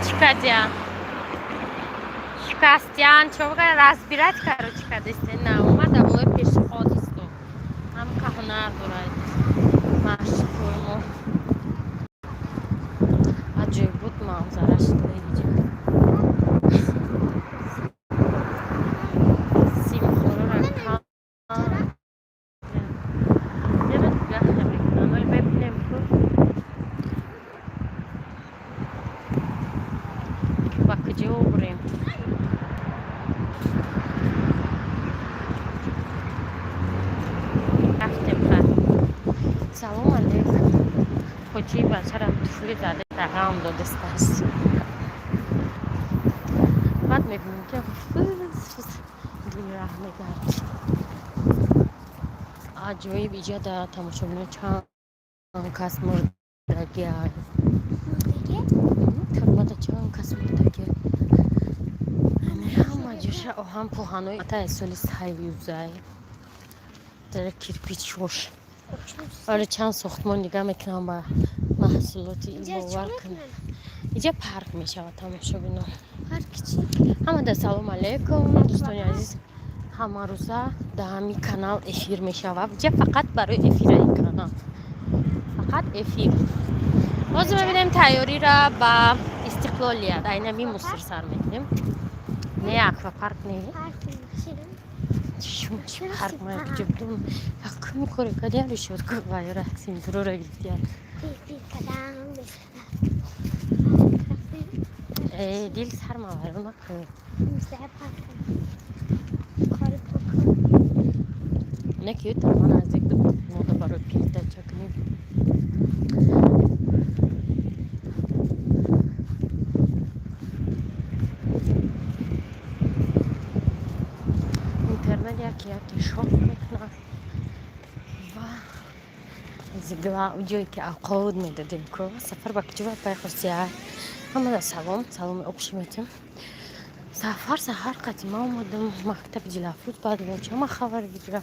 Чӣ кардиян? Шикастиян, чо разбирать, короче, кардесте. На омада болои пешоход исто. Ҳам ҳунар дорад машқҳои мо. Аҷоиб буд манзараш инҷа. Симхоро кан. Яра дигаҳ намекунам, вале мебинем ку ба куҷо бурем. Рафтем, ха. Салом алейкум. Хоҷии бачарам туфли зада дағам додистааст. Баъд мебинем, ки фыз фыз дил раҳ мегард. Аҷоиб, иҷа да тамошобино чанд кас мурдагиай. Турбада чанд кас мурдагиай. Ҳама ҷоша оҳан пӯҳанои таи соли союзай. Дар кирпичош. Оре, чанд сохтмон дига мекунам ба маҳсулоти, бовар кун. Иҷа парк мешавад, тамошобино. Ҳамада салом алейкум, дӯстони азиз. Ҳамарӯза дар ҳамин канал эфир мешавад. Иҷа фақат барои эфира ин канал. Фақат эфир. Ҳозир мебинем тайёрира ба Истиқлолият. Айнами мусор сар мекунем. Не, аквапарк не. Чӣ парк ма куҷо будум? Якум коре кардиям, решётка вайра симзурора гирифтиям. Э, дил сарма вайрон накун. Не ки тарма наздик буд, мода барои передача кунем. Интернет яке яке шок мекунад ва зигла ҷое ки авқот медодем ку. Сафар ба куҷо пайхосия? Ҳамада салом, саломи общий метем. Сафар саҳар қадима омадам мактаби Дилафрӯз, баъд чама хабар гирифтам.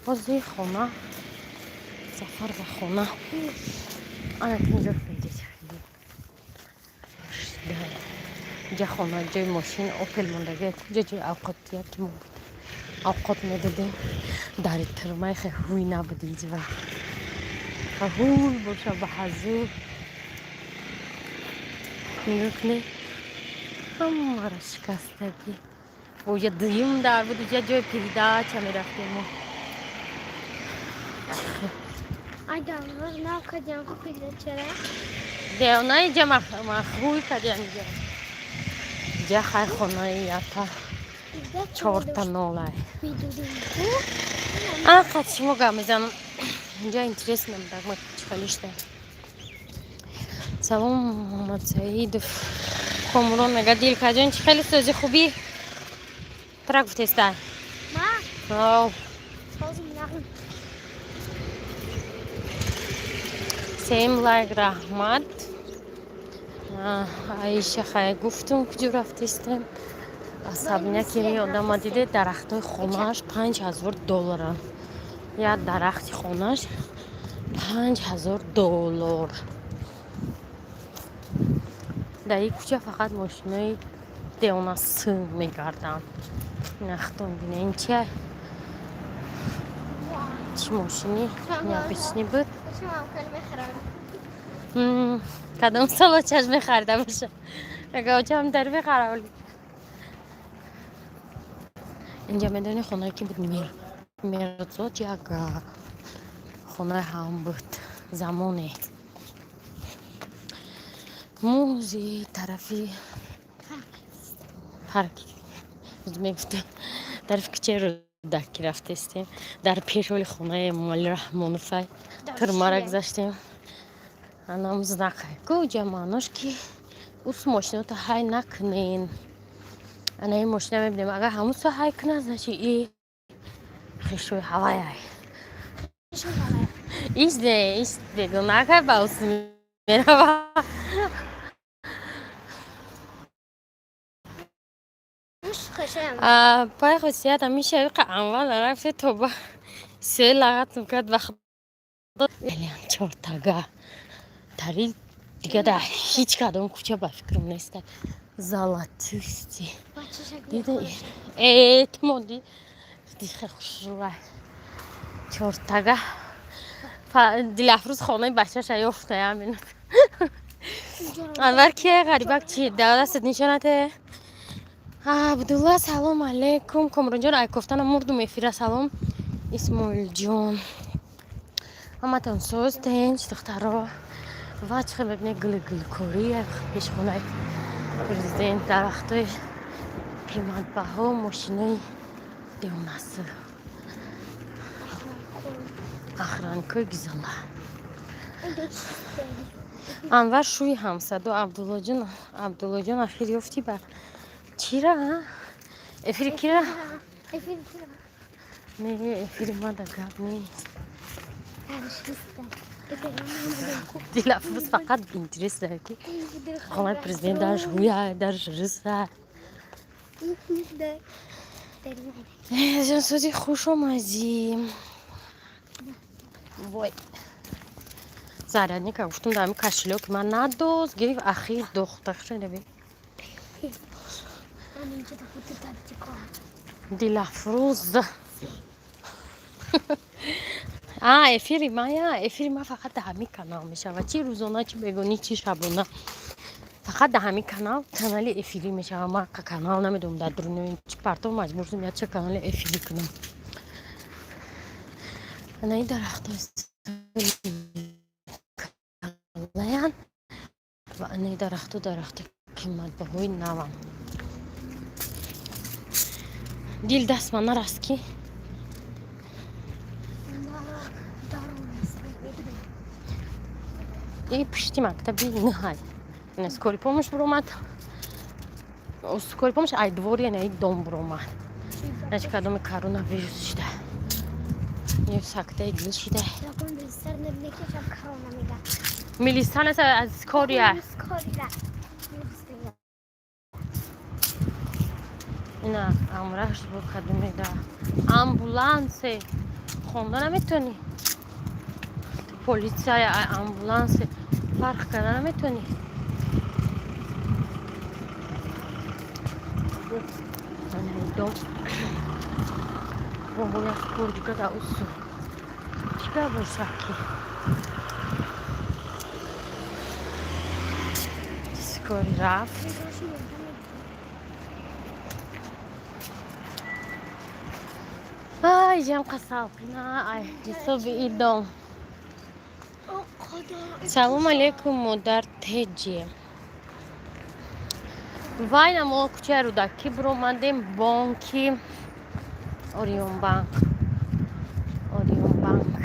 Ҳозир хона, сафар ба хона. Ана инҷо видите. Инҷа хона, ҷои мошин Опел мондагӣ, куҷо ҷои авқотия ки мо буд. Авқот медодем. Дари турмаи хе ҳуй набуд ҳеҷ вақт. Ҳуй боша ба ҳазур. Нигоҳ кунед. Ҳамаро шикастагӣ. Оҷа дуюм дар буд, уҷа ҷои передача мерафтем мо. Адамlar накардиан передачара. Девона иҷа махрӯй кардиан иҷа. Иҷа хай хонаи ята чорта нолай. Ана қад шумо гап мезанам. Инҷа интересно будак ма чӣ хелишта. Салом, Муҳаммад Саидов. Комрон мега: «Дилкаҷон, чӣ хеле сӯзи хубӣ?» Тра гуфтеста. Ма? Ав. Созим нағм. Сем лайк, раҳмат. Аиша, хай гуфтум, куҷо рафтистем. Асабняки ми одама диде, дарахтои хонааш 5000 долларанд. Як дарахти хонааш 5000 доллар. Дар ин кӯча фақат мошинои девонасӯ мегарданд. Нахтон бине, ин чия? Чӣ мошини необычный буд. Кадом сол очаш мехарида боша? Ага, очам дар мехарам. Инҷа медони хонае ки буд, Мирзод, як хонаи ҳам буд замоне. Музи тарафи парк мегуфтам, тарафи кӯчаи Рӯдакӣ рафтестем. Дар пешоли хонаи Эмомалӣ Раҳмоновай турмара гузаштем. Анам знакай ку уҷа, маънош ки ус мошиното ҳай накунен. Ана ин мошина мебинем, агар ҳамун со ҳай кунад, значит, и хешои ҳаваяй. Иш не, иш бегонакай ба ус мерава. Пай хосият ҳамиша иқа анвал рафте то ба се лагатм кард ба худо. Чортага тари Дига дар ҳеҷ кадом кӯча, ба фикрам, неста. Золотистый дида, э, ту монди, дихе хушрӯа, чортага. Дилафрӯз хонаи бачаша ёфта яминут. Анвар кия? Ғарибак чи дастат нишонате? Абдулла, салом алейкум. Комронҷон, ай кофтана мурдум эфира. Салом, Исмоилҷон, ҳаматон соз, тинч, духтаро? Ва чӣ хел мебинед, гулгулкорӣ пешхонаи президент, дарахтои қиматбаҳо, мошинои девонаср, охранникои гизала. Анвар шӯи ҳамсадо. Абдуллоҷон, Абдуллоҷон, ахир ёфтӣ ба чира эфири кира? Не, эфири мада гап нест. Дилафрӯз фақат интерес дорад, ки хонаи президент дарш ҳуя, дарш рыса. Ҷонсозӣ, хуш омадӣ. Вой, зарядника гуфтум, дар ами кошелёки ман надоз, гирифт, ахир дохтахшанаби. Дилафрӯз, а эфири мая, эфири ма фақат дар ҳамин канал мешавад, чи рӯзона, чи бегонӣ, чи шабона, фақат дар ҳамин канал, канали эфирӣ мешавад. Ма канал намедонам дар дуруни чи партов, маҷбур шудам якча канали эфирӣ кунам. Анаи дарахтои калаян ва анаи дарахту дарахти қиматбаҳои навам. Дил даст ма нараст, ки и пушти мактаби ниҳай ина скорый помощь буромад, скорый помощь ай двори ина дом буромад. Нач кадоми коронавирус шида ё сактаи дил шида. Милистан аст, аз скория. Ина амраш бо кадомеда амбулансе хонда наметонӣ, полисия амбулансе фарқ карда наметонӣ. Дом бо як кор дига да усу чига боша, ки скорый рафт. Ай, ҷам қасалқина, ай ҳисоби и дом. Салом алейкум, модар теҷи. Вайна мо кӯчаи Рӯдакӣ биромадем, бонки Ориёнбанк, Ориёнбанк.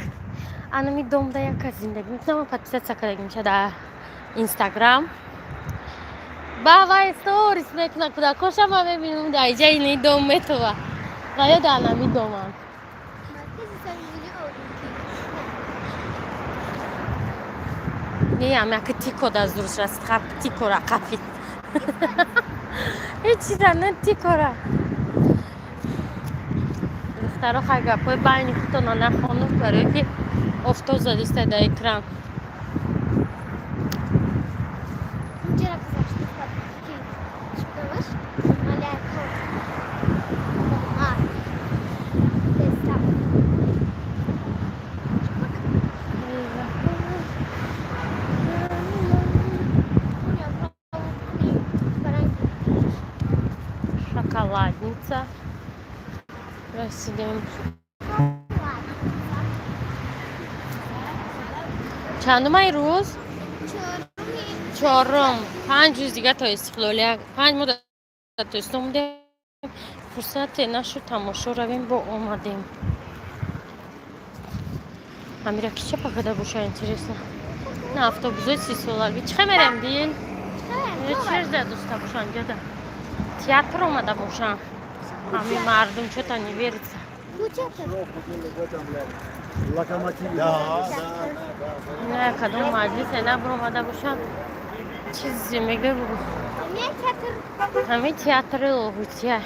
Анами домда яка зиндагӣ мекунам, подписаться кардагимча дар Инстаграм. Ба вай сторис мекуна, кӯдакоша ма мебинам, дар иҷаи ини дом метова ва ё дар анами домам. Неам яки тико дар зурш раст, тикора қапид, ҳеҷ чиза не, тикора. Духтаро, хай, гапҳои байни худтона нахонум, барое ки офтоб задиста дар экран. Шоколадница расидем. Чандумаи рӯз? Чорум. 5 рӯз дига то истиқлолия, 5 моҳ дар Тоҷикистон будем, фурсате нашуд тамошо равем, бо омадем. Амира ки чапа када боша, интересно. На автобусои сисолаги чӣ хе мерем, дил чирза доста бошан, ҷада театр омада бошан ҳамин мардум, чё-то не верится. Локомотив. Да. На кадом маҷлисе набуромада бошам, чизе мега. Ҳамин театри Лоҳутия.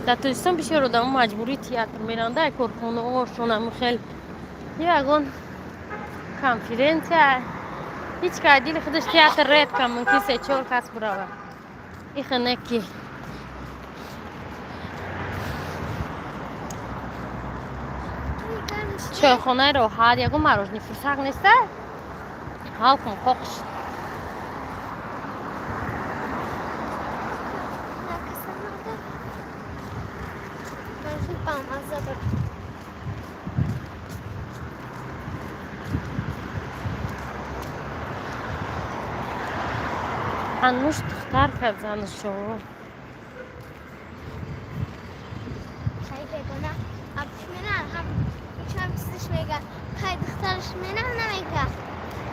Дар Тоҷикистон бисёр одамо маҷбурӣ театр мераванд, ай корхонаҳошон, ами хел ягон конференсия. Ҳеҷ ка дили худаш театр редко мумкин се чор кас бурава. Ихе ки. Чойхонаи роҳат, ягон мороженое фурсак неста? Ҳал кун қоқш. Ҳанӯз духтар кард занашо.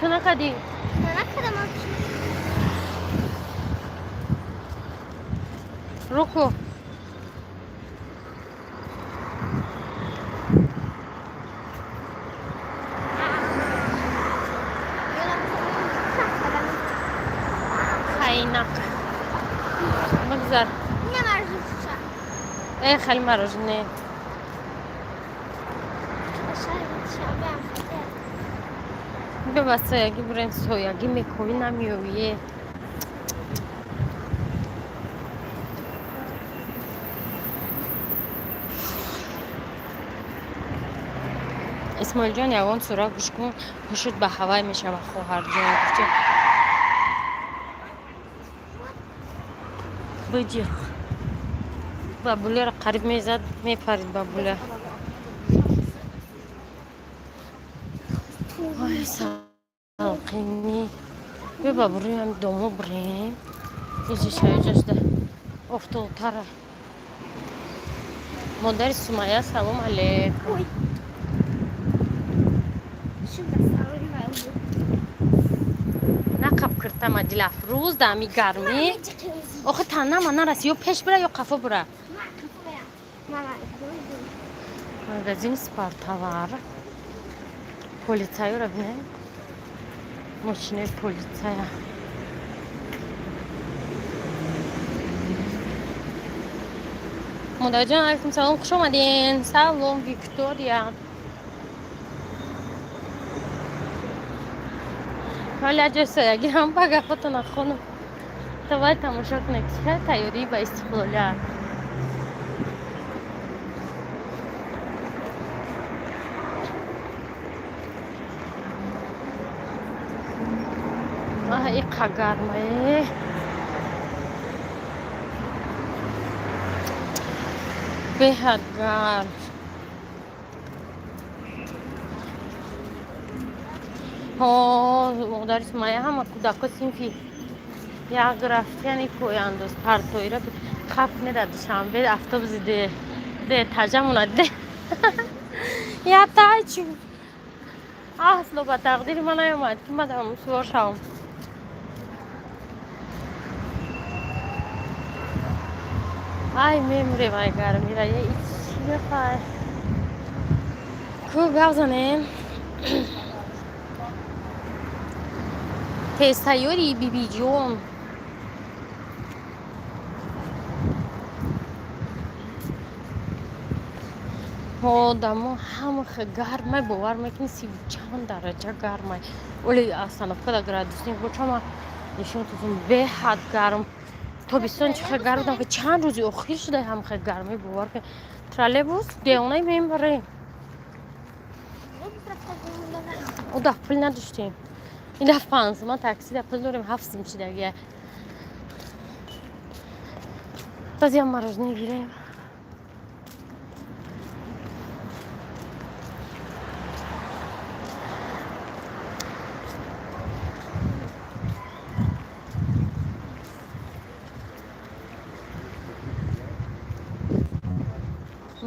Ту накардӣ? Руку. Хайнак. Бигзар. Э, хеле мороженое. Беба соягӣ бурем, соягӣ мекови намеёвие. Исмоилҷон, ягон сура гӯш кун, ҳушуд ба ҳавай мешава, хоҳарҷон. Гуфти биҷиқ. Бабулеро қариб мезад, мепарид бабуля. Ой, салқинӣ. Бе бабурӯям домо бурем. Изи шаёҷашда офтобтара. Модари Сумая, салом алейкум. Нақаб киртама Дилафрӯз да ами гармӣ. Охи танама нараси, ё пеш бура, ё қафо бура. Магазини Спартовар. Полицайёро бинем. Мошинаи полицая. Модарҷон, алейкум салом, хуш омадин. Салом, Виктория. Вале ҷои соягӣ ҳам ба гапотона хонум. Давай тамошо кунед, чӣ тайёрӣ ба истиқлолият. Аҳ, иқа гармае. Беҳад гарм. Ҳо, модари Сумая, ҳама кӯдако синфи як рафтияни пояндоз партоира хап неда Душанбе автобуси де таҷамона де я тачу. Асло ба тақдири ман наёмад, ки мадам сувор шавам. Ай, мемурем ай гармира, я ичи мехоҳай. Ку гап занем? Тезтайёри бибиҷон. Одамо ҳама гармай, бовар мекунӣ, сиву чанд дараҷа гармай. Оли остановкада градусник бочама нишон тузум, беҳад гарм. Тобистон чӣ хел гарм будам, чанд рӯзи охир шуда ҳам хел гармӣ, бовар кун. Троллейбус девонаи мембарем. О даф пул надоштем. Ин даф 5 сомон такси да пул дорем, 7 сум шидагия. Баъзеам мороженое гирем.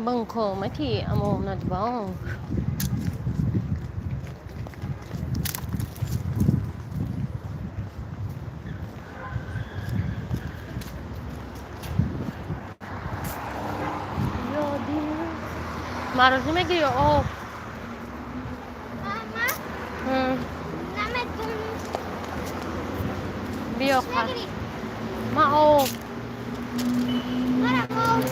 Банкомати Амонатбанк. Мороженое мегири ё об? Мама, намедонам. Биё. Чӣ мегирӣ? Ма об. Мара об.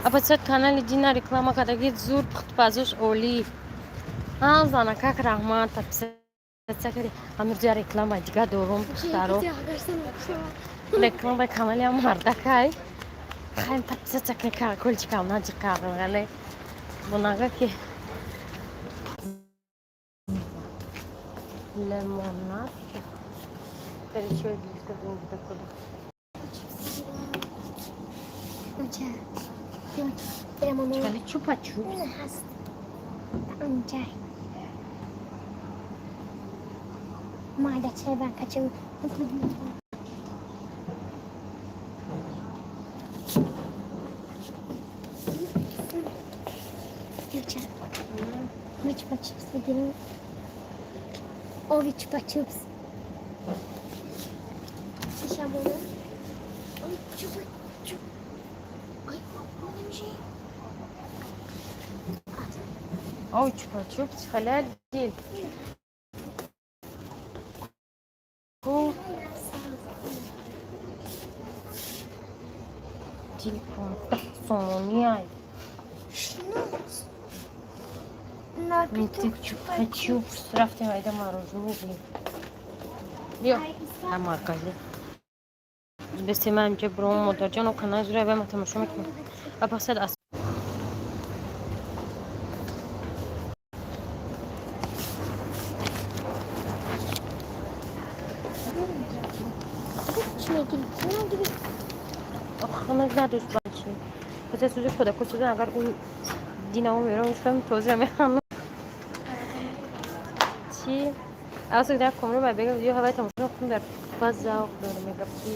Апасад канали Дина реклама кадаги, зур пухтпазош олӣ. А зана, как раҳмат, подписаться кади. Амирҷа реклама дига дорум, духтаро. Рекламаи канали ам мардакай. Хайм, подписаться кни, колокольчикам наҷиқағале. Бунага ки лимонад. Перечой гирифта будем куда. Чали чупа-чупс. Ҳаст онҷа. Майда чай банкача. Девча, мы чупа-чупс бигирем. Ови чупа-чупс. Шишамона. Ой, чупа-чуп. Ой, намеши. Ой, чупа-чупс, халяль дил. Ку дил 15 сомонӣ ай. Митик чупа-чупс. Рафтем айда мороженое бин. Биё. Маркази. Бесема инҷа бром модарҷон канал зура ва тамошо мекунам. Ва пасад аз Чӣ мегирӣ? Чӣ нагирӣ? Охана надост бачи. Пас аз сӯзи кӯдако сӯзан, агар ӯ динамо мерам гуфтам, тоза механам. Чи? Асо дар комро ба бега видео ҳавай тамошо кун, дар ба завқ дорам, мега ки.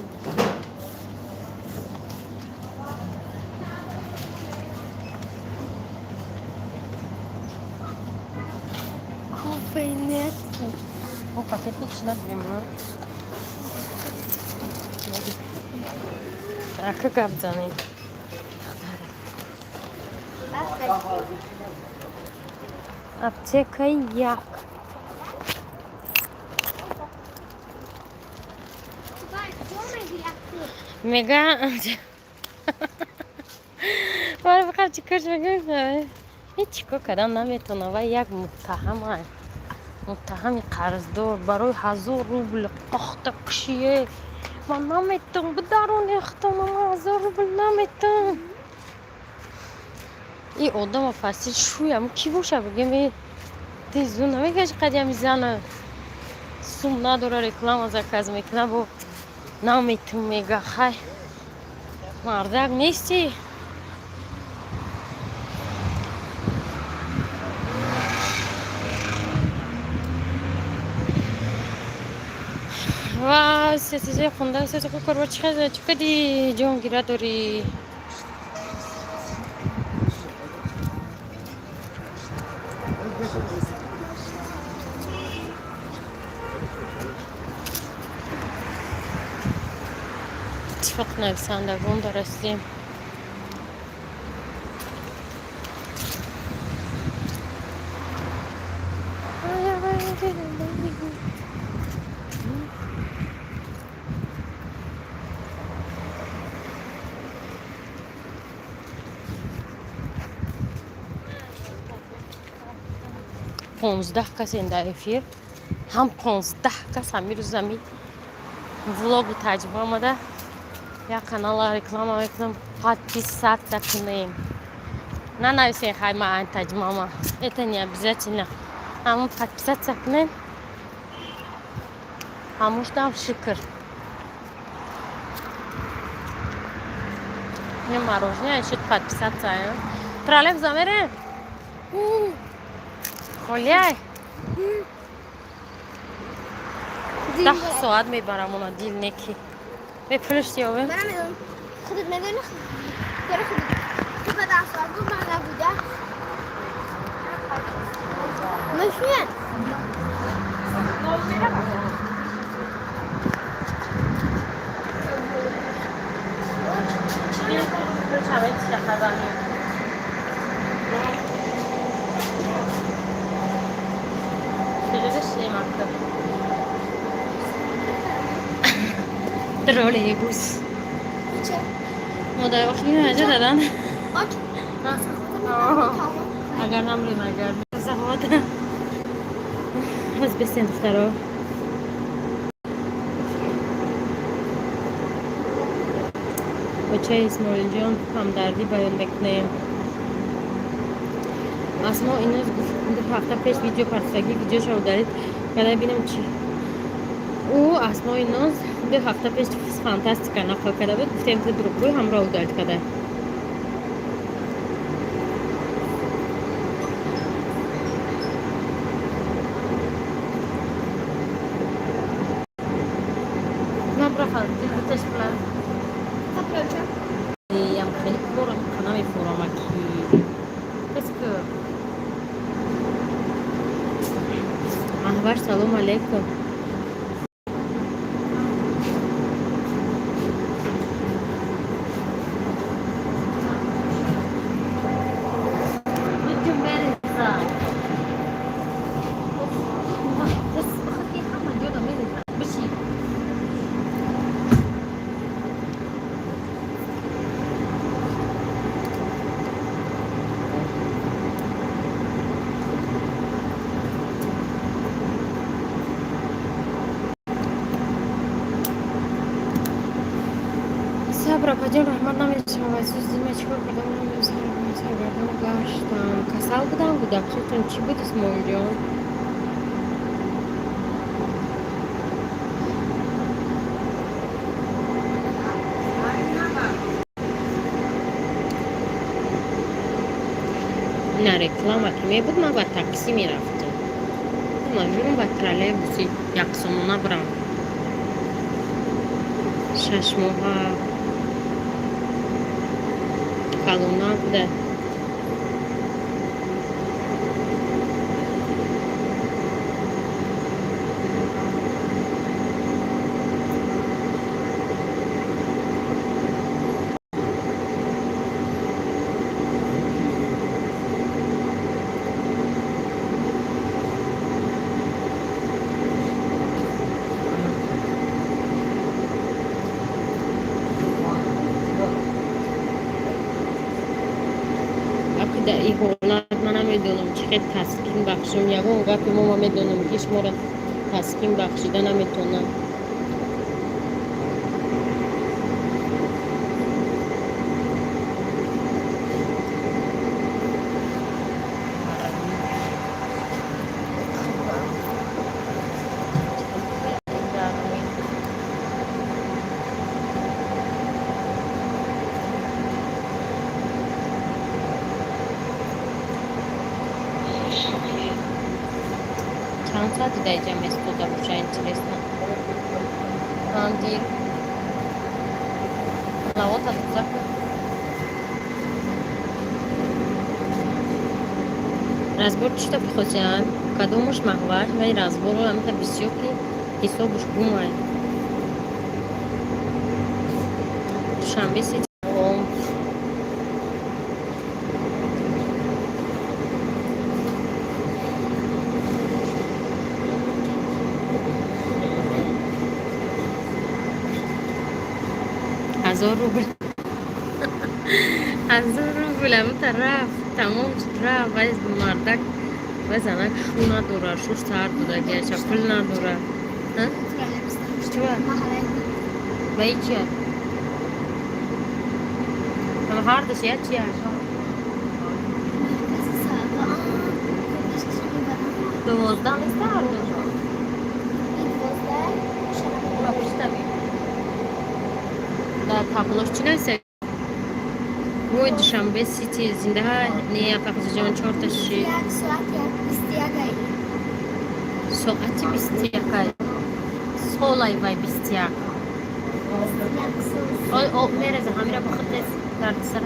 Кофе нет. О, пакет ҳеч надорем, а? Ака, гап занед. Аптекаи як. Мега ман фақат чӣ кор мегӯям, ҳеҷ чӣ кор кардан наметавонам. Вай як муттаҳама, муттаҳами қарздор барои 1000 рубл қохта кушие. Ман наметавон бидаронехтам, ман 1000 рубл наметавон. И одама фасил шӯям кӣ боша, бигем, тизу намегаш қадами зана сум надора, реклама заказ мекуна, бо наметун мега. Хай, мардак нести. Ва сетизе хунда сете корба чӣ чӣ кади ҷон гира дорӣ. Иттифоқ нависандагон дарастем. 15 кас дар эфир, ҳам 15 кас ҳами рӯз ами влогу таҷриба омада. Як канала реклама мекунам, подписаться кунем. Нанависен, хай, ма таҷмама, это не обязательно. Ҳамун подписаться кунем, ҳамуштам шукр. Не мороженое шуд, подписаться. Троллейбус замере холияй, 10 соат мебарам она дил неки бепулш ёбем. Худат медони, худат ту ба 10 соат гуфт, ман набуда. Мешунед? Куҷо доштем, троллейбус? Ча? Модар охи наҷа дадан. Агар намрем, агар захват. Боз бесен, духтаро. Бачаи Исмоилҷон, ҳамдардӣ баён мекунем. Асмо инӯз 2 ҳафта пеш видео партофтагӣ, видеошо удалить када, бинам чи. Ӯ Асмои ноз 2 ҳафта пеш фантастика нақл карда буд, гуфтем, ту дурӯғгӯй, ҳамроҳ удалить када. Набраха дилбиташ. Ям хеле корам намефурама ки касе ки. Маҳвар, салом алейкум. Буҷум береза. Ҳама ҷода мереза, биши. Сабр, апаҷон, раҳмат. Намешавад сӯз. Дима, чӣ кор кардам? Саргардон гаштам, касал будам. Гудакчатон чӣ буд, Исмоилҷон? На реклама ки мебуд, ман ба такси мерафтам, маҷбурам ба троллейбуси яксомона бирам. 6 моҳа калона буда. Дар ин ҳолат ман намедонам, чӣ хел таскин бахшам. Ягон гапи мо, ма медонам, ки шуморо таскин бахшида наметонам. Чанд соати дар инҷа истода боша, интересно. Андир лавота тоза кун. Разбор чита бихосянд, кадомуш, маҳвар? Вай разборро амита бисёр, ки ҳисобуш гумай. Душанбе сити. 1000 рубл, 1000 рубл амита рафт, тамом шуд, рафт. Вай мардак, вай занак шу надора, шу сар додагиаша, пул надора. Чува вай чия? Ҳардаш я чия? 12 неста ҳардаш? Пуштаби дар таблош чӣ нависа? Вой, Душанбе Сити зиндаҳа не, апақзиҷон, чорта ши. Соати 21-ай, солай вай 21 мереза. Ҳамира ба худ дардисар.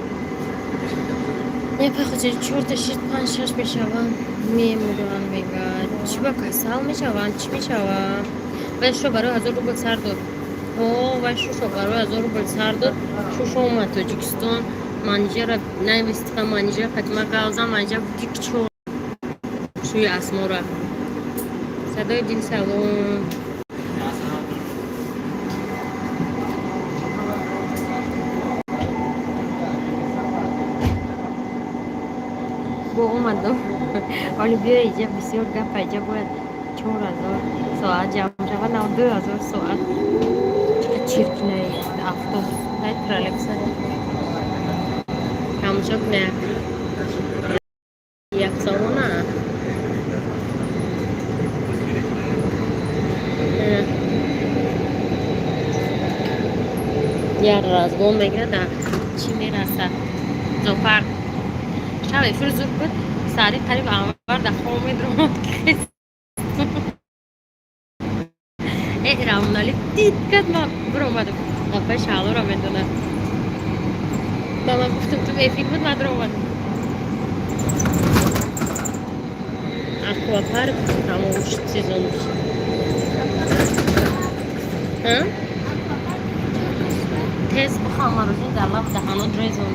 Непахоҷа, чорта шит, панҷ, шаш мешаванд, мемуранд. Мегӯяд, чӣ, ба касал мешаванд, чӣ мешаванд? Вай шо барои 1000 рубл сар дод. О, вай шушо барои 1000 рубл сар дод. Шушо омад Тоҷикистон, манижара навистиқа, манижа Фатима галзан, манижа гуфти кичо шӯи Асмора. Садои дил, салом. Бо омадам. Ҳоли биё, иҷа бисёр гапа, иҷа бояд 4000 соат ҷамъ шавад, 92 000 соат. Чиқа чиркинаи автобус, най, троллейбуса тамошо кунед. Як сомона. Як разгон мегирад, дар чӣ мерасад? Зоопарк. Шаб эфир зуд буд, сари қариб Анвар дар хоб медромад. Э, Рамонали дид кард, ман биромадам. Апаи Шаҳлоро медонад. Ба ман гуфтам, ту эфир буд, ман биромадам. Аквапарк тамом шуд сезонаш. А? Тез бихоҳам, марозин дар лаб даҳанот резон.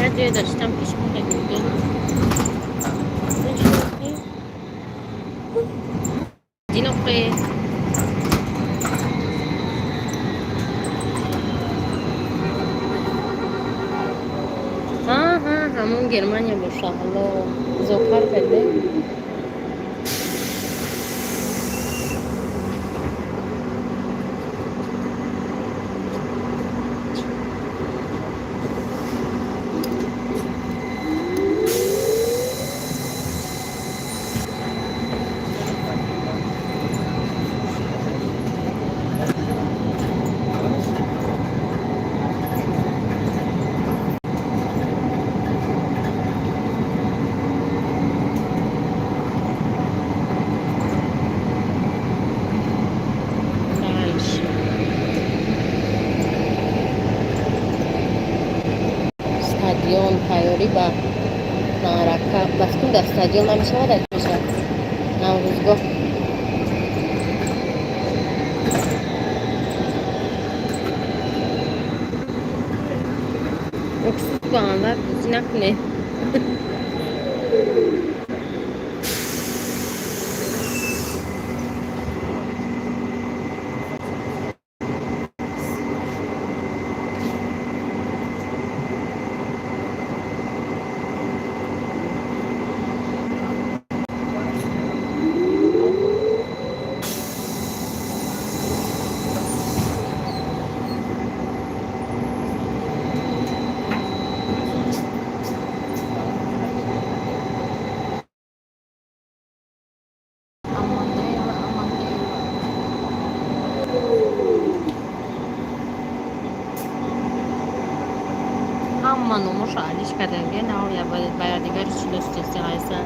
Як ҷое доштам, ки шумо мебинед. Диноқе. Ҳа, ҳамон Германия боша. Ҳало зоопарк не? Дальше. Стадион тайёрӣ ба маърака. Ба фикрам, дар стадион намешавад, дар мешавад? Наврӯзгоҳ. Уксус бо Анвар бозӣ накунед. Амандела, Амандела. Ҳама номошо алиш карданге, на ба якдигари шиностеси ҳайсан.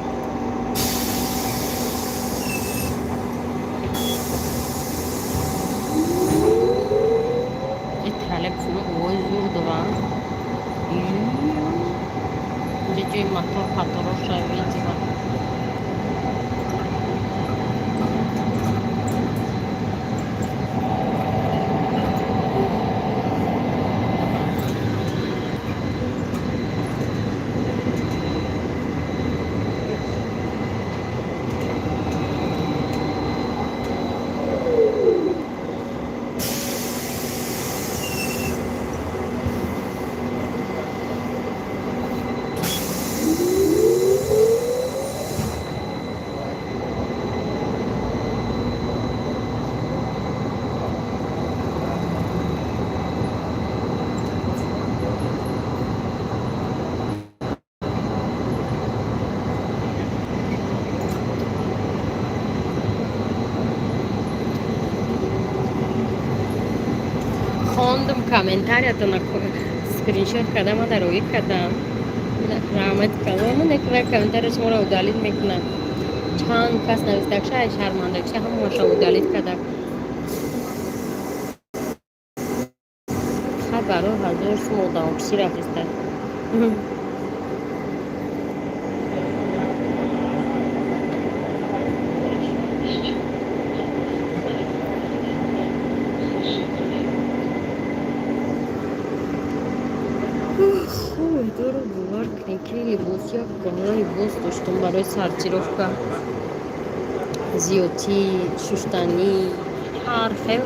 Э, троллейбусино овози зур доранд. Инҷа ҷои мотор патороша, видимо. Хондум комментариятона, скриншот кардам, ада роӣ кардам. Раҳмати калон, не комментария шуморо удалить мекунам. Чанд кас навистакша, ай шармандакша, ҳамаша удалить кардам. Хай, барои ҳазор сум одамписӣ рафиста. Хуб, бовар кунед, ки либос, як гона либос доштам барои сортировка, зиёдтӣ, шуштанӣ, ҳар хел.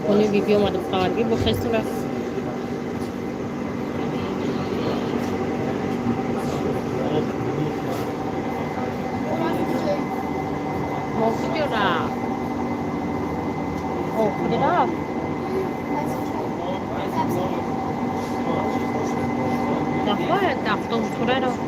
Хони биби омадам, хабаргир бо хесту рафт. Мо куҷо рафт? О, куҷо рафт? Давай, автобус рафт.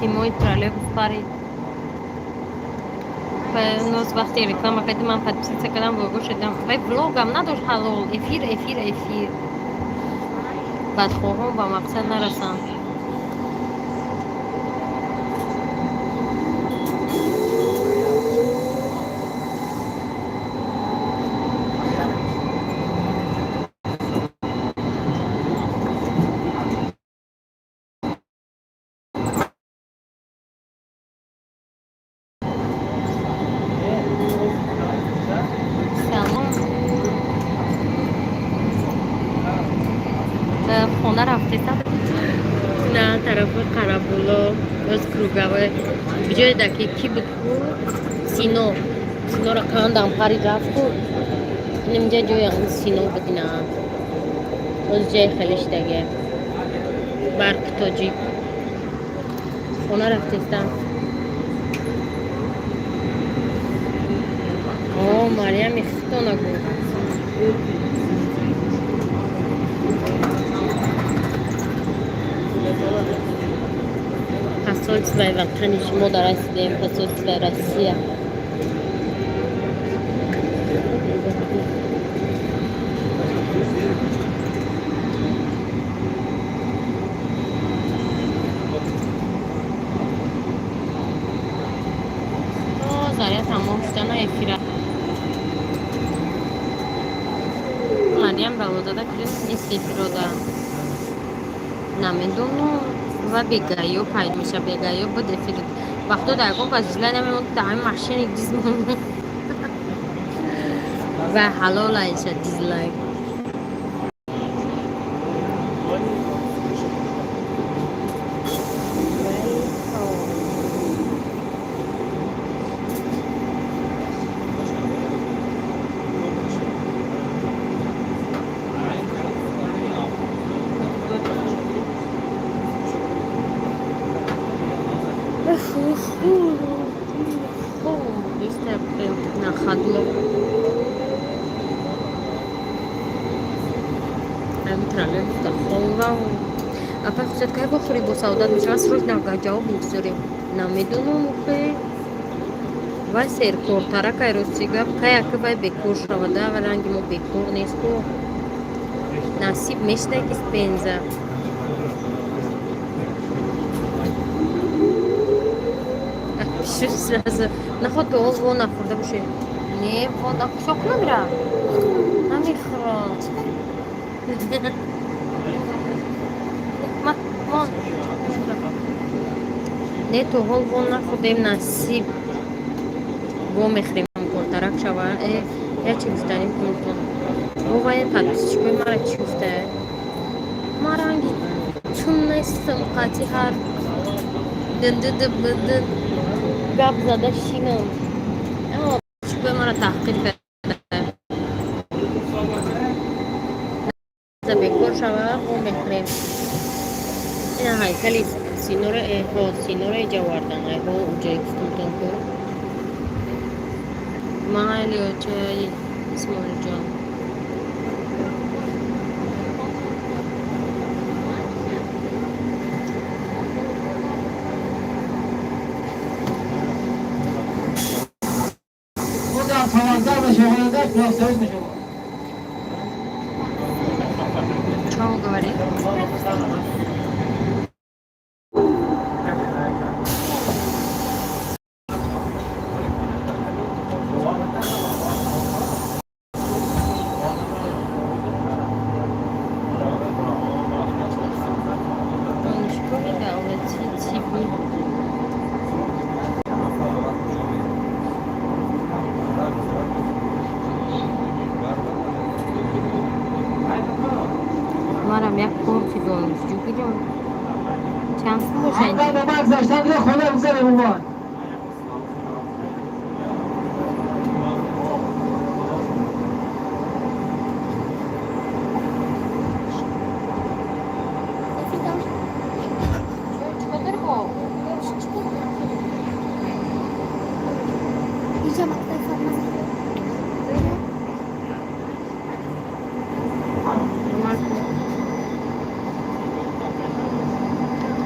Симои троллейбус парид. Ноз вақте реклама кардим, ман подписаться кардам, блогер шудам. Вай блогам надошт ҳалол. Эфир, эфир, эфир. Бадхоҳон ба мақсад нарасанд. Салом. Хона рафтесам. На тарафи Қарабуло, оз круговой. Биҷои даки ки буд ку? Сино. Синора кандам, парид, рафт ку. Инамҷа ҷои ҳамин Сино буд ина. Оз ҷои хеле шидаге. Барк тоҷик. Хона рафтестам. О, Марьями хитона гу. Посольствои ватани шумо дар расидем, посольствои Россия. О, заря тамом шудана эфира. Марьям Балозада куҷо нест эфирода? Намедонам. Ва бегаё пайдо меша, бегаё буд эфир. Вақто дар ягон кас дизлайк намемонд, дар ҳамин машини диз монд. Ва ҳалол айша дизлайк. На ходу. Ҳамин троллейбус дар хонаву. Апай хусусият кай бохӯрӣ бо саодат мешавад? Срочно ҷавоб интизорем. Намедонам охе. Вай серкортаракай, рости гап, каяки вай бекор шавада, ва ранги мо бекор нест ку. Насиб мешуда ки спенза. Пишу сразу. Наход то ол вон нахӯрда бошед. Не, вон шок намера. Намехӯрам. Ма вон. Не, то ҳол вон нахӯрдем, насиб. Во мехӯрем, кортарак шава. Э, я чи гуфтаним кунтон. Во вай подписчикои мара чӣ гуфта? Ма ранги чун нестам, қати ҳар дд гап зада шинам. Аммо подписчикои мара таҳқир карда. Бекор шава, во мехӯрем. Ина ҳайкали Синора, ҳо, Синора иҷа овардан. Ҳо, уҷое гуфтумтон ку. Майли, оча Исмоилҷон. خودم 15 به شما داد به شما. Чё он говорит? Донишгоҳи давлатии тиббӣ. Мара Марам як корти донишҷӯ гирам. Чанд сум боша? اول به من گذاشتن دیگه خدا بگذره بابا. Инҷа мактаби фармаза.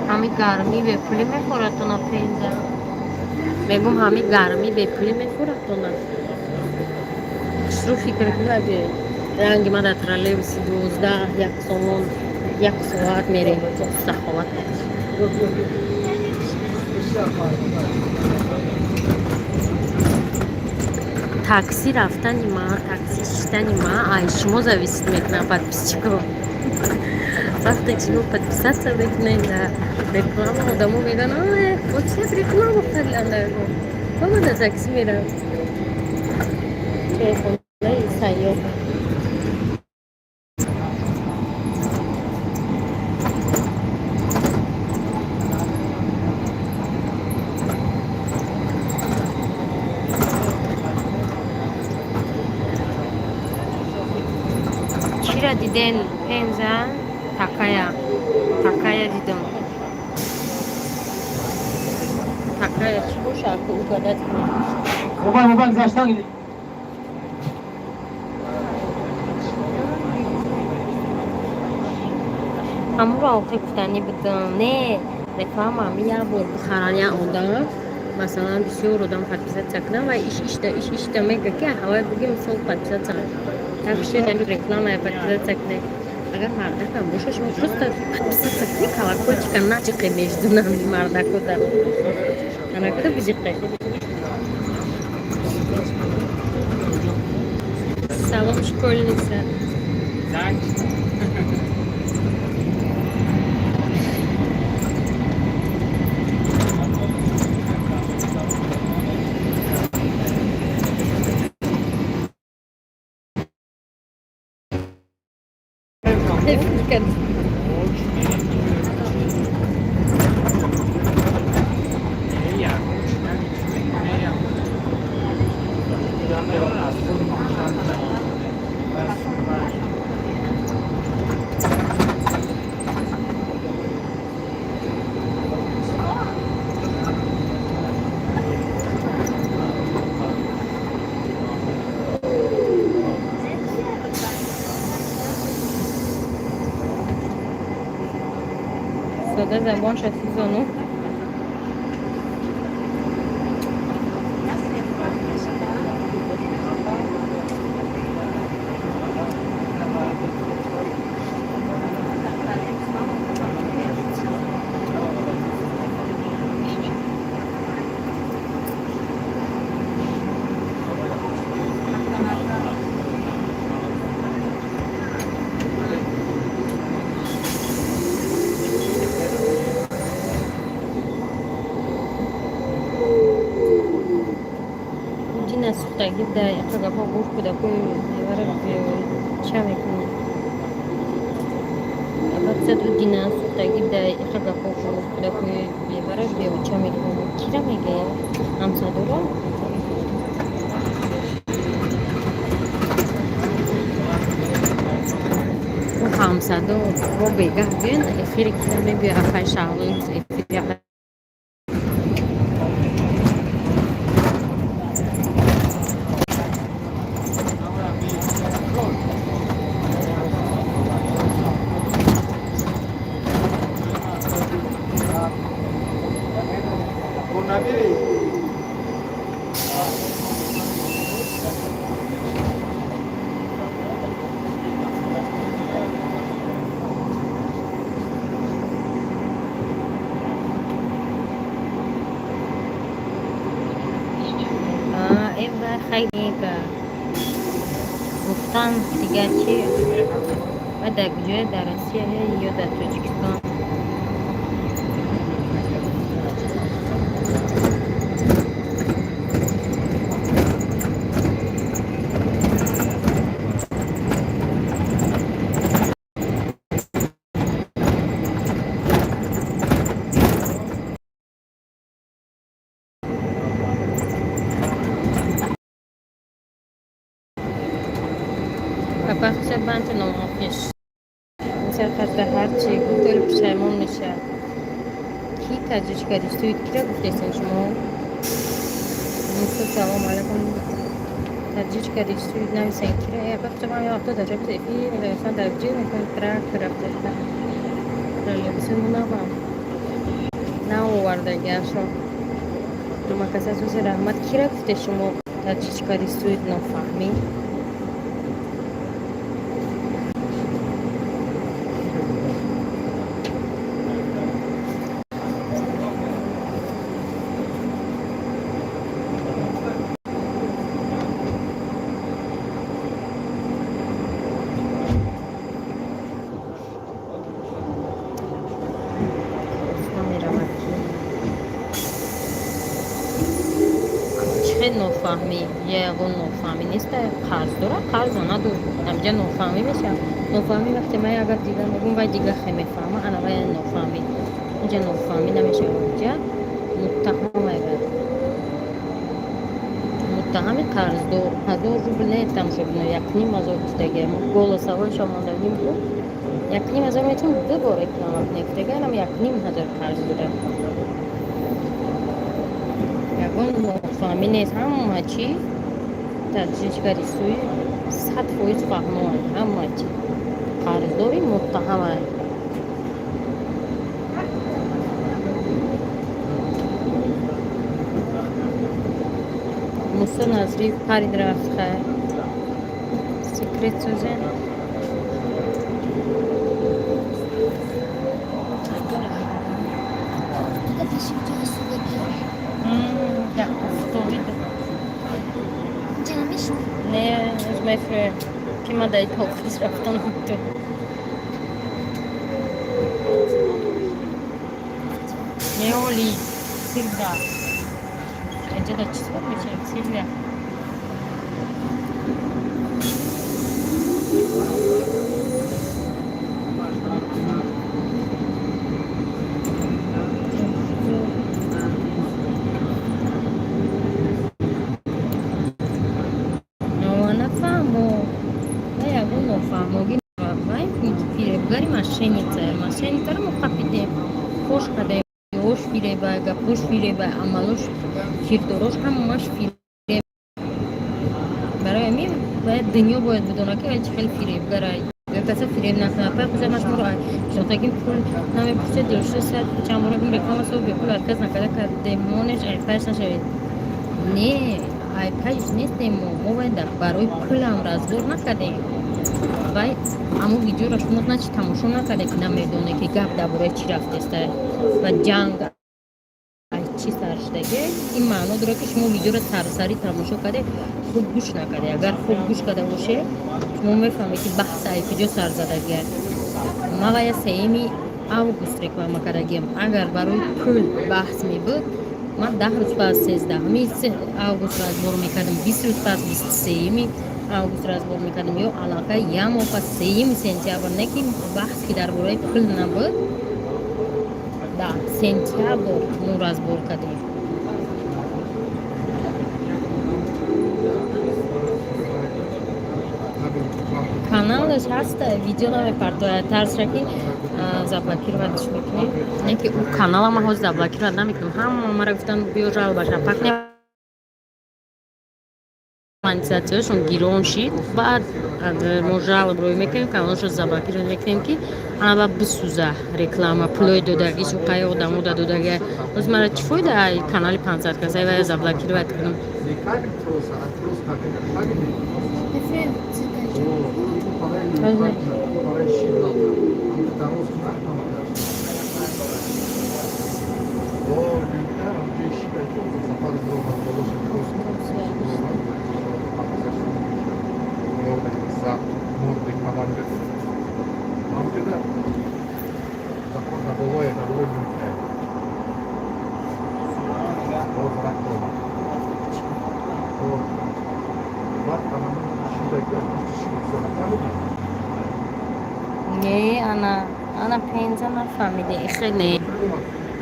Ҳами гармӣ бепулӣ мехӯратона, пенза? Мегум, ҳами гармӣ бепулӣ мехӯратона? Хушрӯ фикр кунад, ранги ма дар троллейбуси 12 як сомон як соат мерем, саховат. Такси рафтани ма, такси шиштани ма ай шумо зависит мекунад, подписчико. Вақте шумо подписаться мекунед, дар реклама одамо мегӯянд: вот реклама карданд. Мама дар такси мерам, чойхонаи сайёҳ. Чира диден, пенза? Такая такая дидам. Такая чӣ боша, ку угадать кунед. موبایل موبایل گذاشتن دیگه. Ҳамонро охир гуфтанӣ будам. Не, реклама ҳами як бор бихаран як одам, масалан, бисёр одам подписаться кунам ва иш ишта иш ишта мега, ки ҳавай буги, мисол, подписаться так шуд, рекламая подписаться кунед. Агар мардакам боша, шумо просто подписаться кунед, колокольчика наҷиқе между нами мардакода анакуда биҷиқе. Салом, школьница. Сода забонша сӯзону. Дина сӯхтагӣ да яқа гапҳо гуфт, кӯдакои мевара ча мекунӣ? Баъд дина сӯхтагӣ да яқа гапҳо гуфт, кӯдакои мевара беоча мекунӣ. Кира мегӯяд? Ҳамсадоро? Ӯ ҳамсадо бо бегаҳ биён, эфири кира мебиёд, апай Шаҳлои эфири. Хеле гуфтан дигар чи ва дар куҷое, дар Россия ё дар Тоҷикистон? Апахча банта номофиш. Сарқазда ҳарчи гуфтори пушаймон мешавад. Ки таҷрич кардистоид, кира гуфтесен шумо? Мусо, салом алайкум. Таҷрич кардистоид, нависен кира. Апахча ман вақто дар ҷои эфир мегӯянд, дар ҷой мекунем, трактор рафтаста. Троллейбуси мунавам. Наовардагиашо. Думакаса сузи раҳмат. Кира гуфте шумо таҷрич кардистоид, нофаҳмӣ? Меравад ки чӣ хел нофаҳмӣ? Ягон нофаҳмӣ нест. Қарз дора, қарза надор, ҳамҷа нофаҳмӣ мешавад. Нофаҳмӣ вақте ман як гап дигар мегӯм, вай дигар хе мефаҳма, ана вай нофаҳмӣ. Инҷа нофаҳмӣ намешавад, инҷа муттаҳам мегӯяд, муттаҳами қарздор. 1000 рубл не, тамошобино, 1500 гуфтагия. Голосовойшо мондагим ку, 1500 метавон ду бор реклама кунед гуфтагия. Анам 1500 қарз дора. Ягон нофаҳмӣ нест, ҳама чӣ таҷричгари суи 100% фаҳмоанд, ҳама чӣ қарздори муттаҳаманд. Мусо Назри парид, рафт. Хайр, секрет созен. Дига пеши ҷои судагӣ. Як офтоби. Инҷа намешинӣ? Не, мефре ки ман дар офис рафтан ту. Неоли Силвия. Инҷа дар чӣ суҳбат мешавад, Силвия? Нафаҳмо, ягон нофаҳмогӣ. Вай фиребгари, мошенница. Мошенницаро мо қапидем, фош кардем. Ош фиреба, гапош фиреба, амалош, кирдорош, ҳамааш фиреб. Барои ҳамин бояд дунё бояд бидонад, ки вай чӣ хел фиребгара. Каса фиреб накунад. Пай хуза ман шуморо шинохтагим, пул намепурсед. Дилшо сад чанд бора реклама со бепул отказ накарда кардемонеш, айпайш нашавед. Не, айпайш нестем мо. Мо бояд барои пулам разбор накардем. Вай аммо видеоро шумо значит тамошо накарде, ки намедоне, ки гап дар бораи чӣ рафтеста ва ҷанг ай чӣ сар шудаги. Ин маъно дорад, ки шумо видеоро сарсарӣ тамошо карде, хуб гӯш накарде. Агар хуб гӯш карда боше, шумо мефаҳмед, ки баҳс ай куҷо сар задагия. Ма вая 3 август реклама кардагиам. Агар барои пул баҳс мебуд, ман 10 рӯз пас 13 август разбор мекардам, 20 рӯз пас 23 август разбор мекардам ё аллакай як моҳ пас 3 сентябр. Не ки баҳс ки дар бораи пул набуд, да сентябр мо разбор кардем. Каналаш ҳаста, видео намепартояд, тарсра ки заблокироватьш мекунем. Не ки ӯ канала ма ҳозир заблокировать намекунам. Ҳама мара гуфтан, биё жалобаша пакне, монетизатсияшон гирон шид. Баъд мо жалоб рӯй мекунем, каналашо заблокировать мекунем, ки ана ба бисӯза реклама пулои додагишу қай одамо да додагия. Ҳозир мара чӣ фоида ай канали 500 каса ва заблокировать кунам? Мефрем цикаҷо. Не, ана ана пенза нафаҳмиде, ихе не.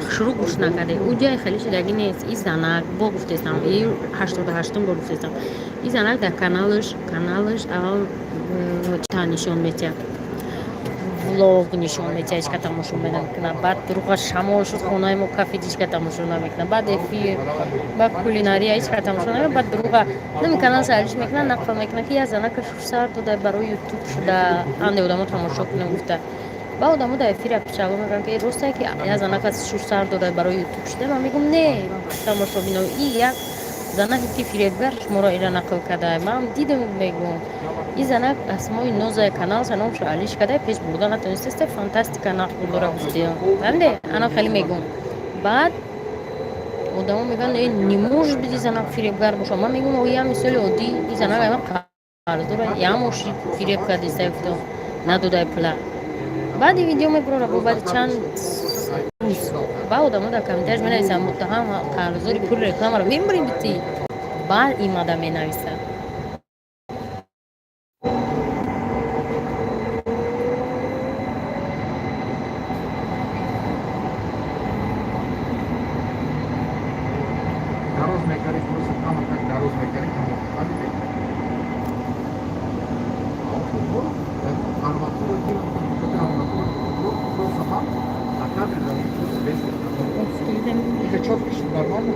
Хушрӯ гӯш накарде. Ӯ ҷай хеле шидаги нест. И занак бо гуфтестам, и 88-ум бор гуфтестам. И занак дар каналаш аввал чита нишон метиҳад, влог нишон метиҳад, ҳеч ка тамошо намекунад. Баъд дуруға шамол шуд, хонаи мо кафид, ҳеч ка тамошо намекунад. Баъд эфир, баъд кулинария, ҳеч ка тамошо намекунад. Баъд дуруға нами канал алиш мекунад, нақл мекунад, ки як занака шушсар дода, барои ютуб шуда, анде одамо тамошо кунем гуфта. Ба одамо дар эфир пичало мегӯям, ки ростае, ки як занака шушсар дода, барои ютуб шуда? Ман мегӯм, не, тамошобино, и як занаке ки фиребгар шуморо ира нақл карда, ман дидам. Мегӯм, и занак асмои нозая каналша номшо алиш карда, пеш бурда натонистаста, фантастика нақл дора гуфтиям, фаҳмиде? Ана хеле мегӯм. Баъд одамо мегӯянд, э, не может быть, и занак фиребгар боша. Ман мегӯм, о, я мисоли оддӣ, и занак ама қарз дора, ямоши фиреб кардиста, гуфтам, надодай пула. Баъди видео мебурора, бо баъди чанд рӯз ба одамо дар комментарияш менависанд, муттаҳам қарздори пули рекламаро мебурем бити. Баъд имада менависад. Дароз мекарӣ, просто кама как дароз мекарӣ, фаҳмидӣ? Арматура, просто там, на кадре, да, просто весь. Это четко, что нормально.